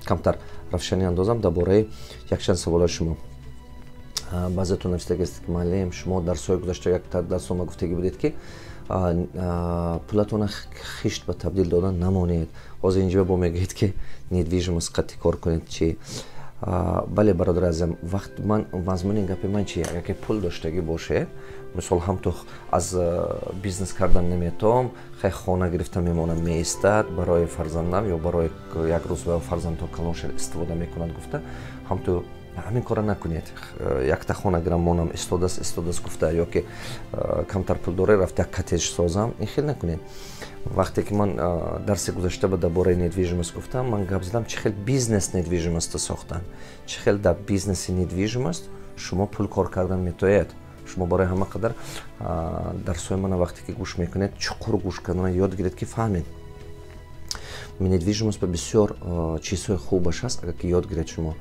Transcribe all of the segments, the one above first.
Камтар равшанӣ андозам дар бораи якчанд саволои шумо. Баъзетон навиштагист, ки муаллим, шумо дарсҳои гузашта, як дарсома гуфтагӣ будед, ки пулатона хишт ба табдил додан намонед. Ҳозир инҷо бо мегӯед, ки недвижимость қатъи кор кунед. Чи? Бале, бародари азизам, вақт ман мазмуни гапи ман чи? Агар ки пул доштагӣ бошед, мисол, ҳамту аз бизнес кардан наметавом, хай, хона гирифта мемонам, меистад барои фарзандам ё барои як рӯз фарзандҳо калон шуд, истифода мекунад гуфта, ҳамту ҳамин кора накунед. Якта хона гирам, монам, истодааст, истодааст гуфта, ё ки камтар пул дора, рафта як коттедж созам, ин хел накунед. Вақте ки ман дарси гузашта ба дар бораи недвижимость гуфтам, ман гап задам, чӣ хел бизнес недвижимость сохтан, чӣ хел дар бизнеси недвижимость шумо пул кор кардан метоед. Шумо барои ҳама қадар дарсҳои мана вақте ки гӯш мекунед, чуқур гӯш кардана ёд гиред, ки фаҳмед, недвижимость ба бисёр чизҳои хубаш ҳаст, агар ки ёд гиред шумо.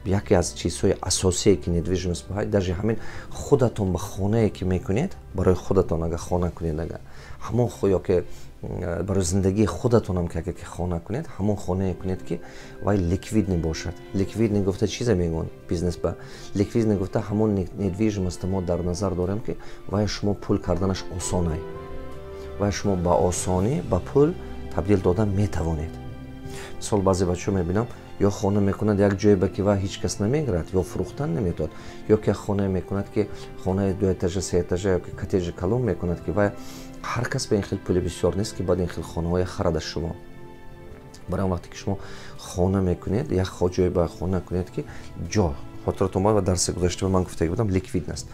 Яке аз чизҳои асосие, ки недвижимость ба, даже ҳамин худатон ба хонае ки мекунед, барои худатон агар хона кунед, агар ҳамон, ё ки барои зиндагии худатонам ки агар ки хона кунед, ҳамон хонае кунед, ки вай ликвидный бошад. Ликвидный гуфта чизе мегӯянд бизнес ба? Ликвидный гуфта ҳамон недвижимость мо дар назар дорем, ки вай шумо пул карданаш осонай, вай шумо ба осонӣ ба пул табдил додан метавонед. Мисол, баъзе бачаҳо мебинам, ё хона мекунад як ҷое ба, ки вай ҳеҷ кас намегирад ё фурӯхтан наметавад, ё ки хонае мекунад, ки хонаи дуэтажа, сеэтажа ё ки коттеҷи калон мекунад, ки вай ҳар кас ба ин хел пули бисёр нест, ки баъд ин хел хонаҳое харада. Шумо барои вақте ки шумо хона мекунед, як ҷое ба хона кунед, ки ҷо хотиратон ва дарси гузашта ман гуфтаги будам, ликвидность.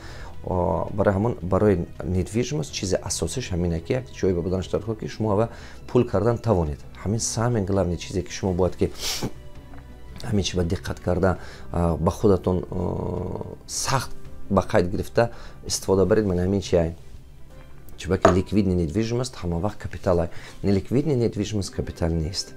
Барои ҳамон, барои недвижимость чизи асосиш ҳамине, ки як ҷое ба буданаш дар, ки шумо ава пул кардан тавонед. Ҳамин самый главный чизе, ки шумо бояд ки ҳамин чи ба диққат карда, ба худатон сахт ба қайд гирифта истифода баред, ман ҳамин чи ай. Чунки ликвидный недвижимость ҳама вақт капитал, неликвидный недвижимость капитал нест.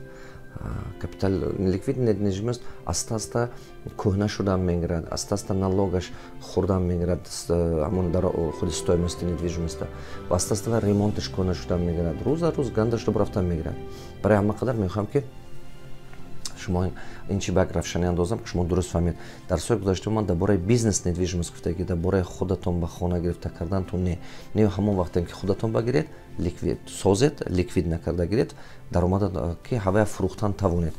Капитал ликвидный недвижимость аста аста кӯҳна шудан мегирад, аста аста налогаш хӯрдан мегирад, ҳамон дар худи стоимости недвижимости, ва аста аста ремонташ кӯҳна шудан мегирад, рӯз аз рӯз ганда шуда рафтан мегирад. Барои ҳама қадар мехоҳам, ки шумо ин чи ба як равшанӣ андозам, ки шумо дуруст фаҳмед. Дарсҳои гузашта ман дар бораи бизнес недвижимость гуфтаги, дар бораи худатон ба хона гирифта кардантон не. Не, ҳамон вақте ки худатон багиред, ликвид созед, ликвид накарда гиред, даромада ки ҳавая фурӯхтан тавонед.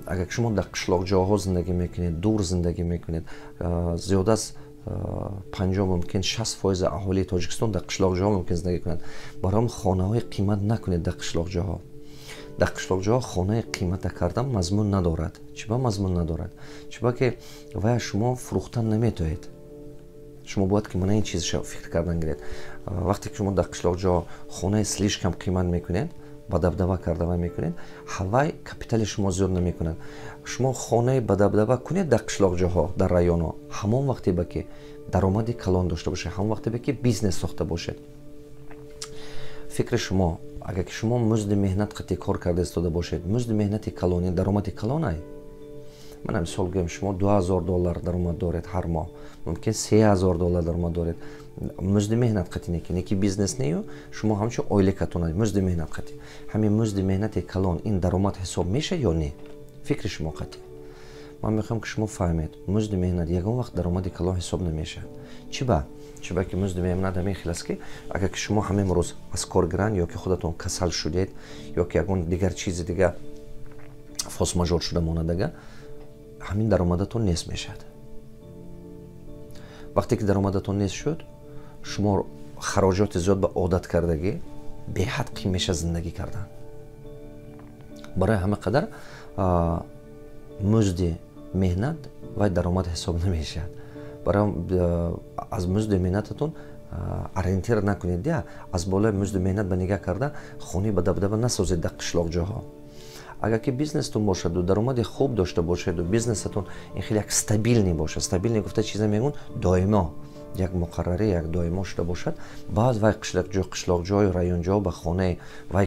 Агар шумо дар қишлоқҷоҳо зиндагӣ мекунед, дур зиндагӣ мекунед, зиёда аз 50, мумкин 60% аҳолии Тоҷикистон дар қишлоқҷоҳо мумкин зиндагӣ кунанд, барои хонаҳои қимат накунед дар қишлоқҷоҳо. Дар қишлоқҷоҳо хонаи қимата кардан мазмун надорад. Чиба мазмун надорад? Чиба ки вая шумо фурӯхтан наметоед. Шумо бояд ки мана ин чизша фикр кардан гиред. Вақте ки шумо дар қишлоқҷо хонаи слишком қимат мекунед, ба дабдаба карда вай мекунед, ҳавай капитали шумо зиёд намекунад. Шумо хонаи ба дабдаба кунед дар қишлоқҷоҳо, дар районҳо, ҳамон вақте ба ки даромади калон дошта бошед, ҳамон вақте ба ки бизнес сохта бошед. Фикри шумо, агар ки шумо музди меҳнат қатъи кор карда истода бошед, музди меҳнати калони даромади калонай. Мана, мисол гӯем, шумо 2000 доллар даромад доред ҳар моҳ, мумкин 3000 доллар даромад доред музди меҳнат қатъи, неки неки бизнес нею, шумо ҳамчун ойликатон музди меҳнат қатъи. Ҳамин музди меҳнати калон ин даромад ҳисоб меша ё не, фикри шумо қатъи? Ман мехоҳам, ки шумо фаҳмед, музди меҳнат ягон вақт даромади калон ҳисоб намешавад. Чӣ ба? Чиба ки музди меҳнат ҳамин хел аст, ки агар ки шумо ҳамин рӯз аз кор гиранд, ё ки худатон касал шудед, ё ки ягон дигар чизи дига, форс-мажор шуда монадага, ҳамин даромадатон нест мешавад. Вақте ки даромадатон нест шуд, шумо хароҷоти зиёд ба одат кардагӣ, беҳад қин мешавад зиндагӣ кардан. Барои ҳама қадар музди меҳнат вай даромад ҳисоб намешавад. Барои аз музди меҳнататон ориентир накунед, я аз болои музди меҳнат ба нигаҳ карда хонаи ба дабдаба насозед дар қишлоқҷоҳо. Агар ки бизнестон бошаду даромади хуб дошта бошеду бизнесатон ин хеле як стабильный бошад, стабильный гуфта чиза мегӯн, доимо як муқаррарӣ, як доимо шуда бошад, баъд вай қишлоқҷою районҷо ба хонаи вай.